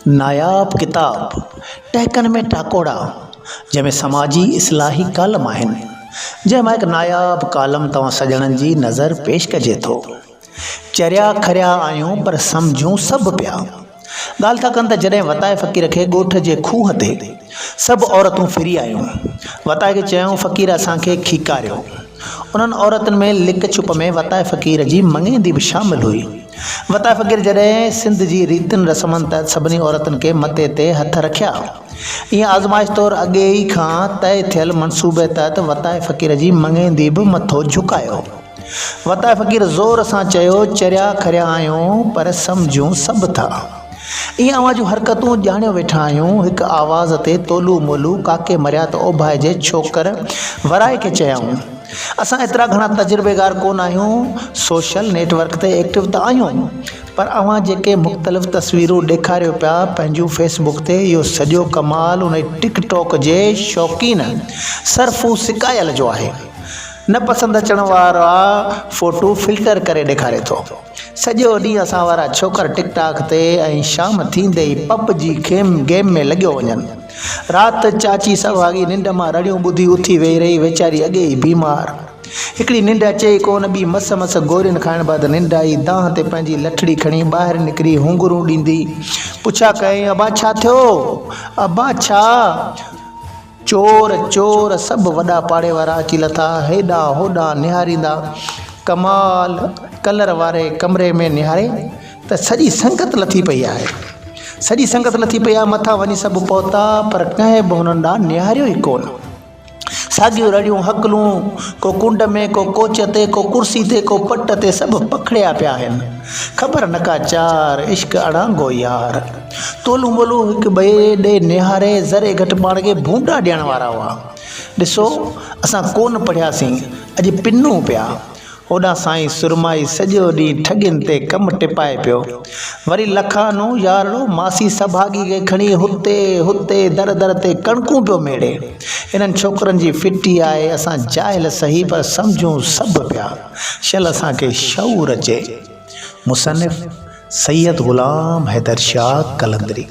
ناياب ڪتاب ٽهڪن ۾ ٽاڪوڙا جنهن ۾ سماجي اصلاحي ڪالم آهن جنهن مان هڪ ناياب ڪالم توهان سڄڻن جي نظر پيش ڪجي ٿو. چريا کريا آهيون پر سمجهون سڀ پيا. ڳالهه ٿا ڪن ته جڏهن وتائي فقير کي ڳوٺ جي کوهه تي سڀ عورتون ڦري آيون. وتائي کي چيائون فقير اسان کي کيڪاريو. انهن عورتن ۾ لڪ ڇپ ۾ وتائي فقير جي مڱيندي به شامل هئي. وتائي فقير جڏهن سنڌ جي ريتن رسمن تحت سڀني عورتن کي مٿي تي هٿ رکيا. ائين آزمائش طور اڳي ئي کان طئي ٿيل منصوبي تحت وتائي فقير جي مڱيندي به مٿو جهڪايو. وتائي فقير زور سان چيو، چريا کريا آهيون پر سمجهون سڀ ٿا. ائين اوهان جون حرڪتون ڄاڻيو ويٺا آهيون. هڪ آواز تي تولو مولو ڪاڪي مريا ته اوڀائي جي ڇوڪر ورائي کي چيائون، اسان ايترا گهڻا تجربيگار ڪونه آهيون، سوشل نيٽ ورڪ تي ايڪٽو ته آهيون پر اوهان جيڪي مختلف تصويرون ڏيکاريو پيا پنهنجون فيس بڪ تي اهو سڄو ڪمال انهي ٽڪ ٽاڪ جي شوقين صرفون سڪايل جو آهي. نه پسند اچڻ وارا فوٽو فلٽر ڪري ڏيکاري ٿو. سڄو ڏينهن اسان وارا ڇوڪر ٽڪ ٽاڪ تي ۽ شام ٿيندي ئي پب جي گيم ۾ لڳيو وڃن. رات چاچي سڀاڳي ننڊ مان رڙيون ٻڌي اٿي ويهي رهي ويچاري اڳي ئي بيمار. هڪڙي ننڊ اچي ئي ڪونه ٻي مس مس گورين کائڻ بعد ننڊ آئي. دانهن تي پنهنجي لٺڙي کڻي ٻاهر نڪري هونگرون ڏيندي پڇا ڪيائين ابا ڇا ٿيو؟ ابا ڇا؟ چور چور سڀ وڏا پاڙي وارا اچي لٿا، هيڏانهن هوڏانهن نهاريندا، ڪمال ڪلر واري ڪمري ۾ نهاري ته سڄي سنگت لٿي پئي آهي. سڄي سنگت لٿي پئي آهي، مٿان وڃي سڀ پهتا، پر ڪنهن به هنن ڏانهن نهاريو ئي ڪونه. ساڳيون رڙيون هڪلون، ڪو ڪنڊ ۾، ڪو ڪوچ تي، ڪو ڪرسي تي، ڪو پٽ تي، سڀ پکڙيا پيا آهن. خبر نه ڪا چار، عشق اڙانگو يار. تولون مولون هڪ ٻئي ڏي نهاري ذري گهٽ پاڻ کي ڀونڊا ڏيڻ وارا هئا. ڏسو، اسان ڪونه پڙهياسين، اڄ پنون پيا. هوڏانهن سائين سرمائي سڄو ڏينهن ٺڳين تي ڪم ٽپائي پيو. وري لکانو يارڙو ماسي سڀاڳي کي کڻي هتي هتي در در تي ڪڻڪون پيو ميڙي. هنن ڇوڪرن جي ڦٽي آهي، اسان جاهل سهي پر سمجهون سڀ پيا. شل اسان کي شعور اچي. مصنف، سيد غلام حيدر شاهه قلندري.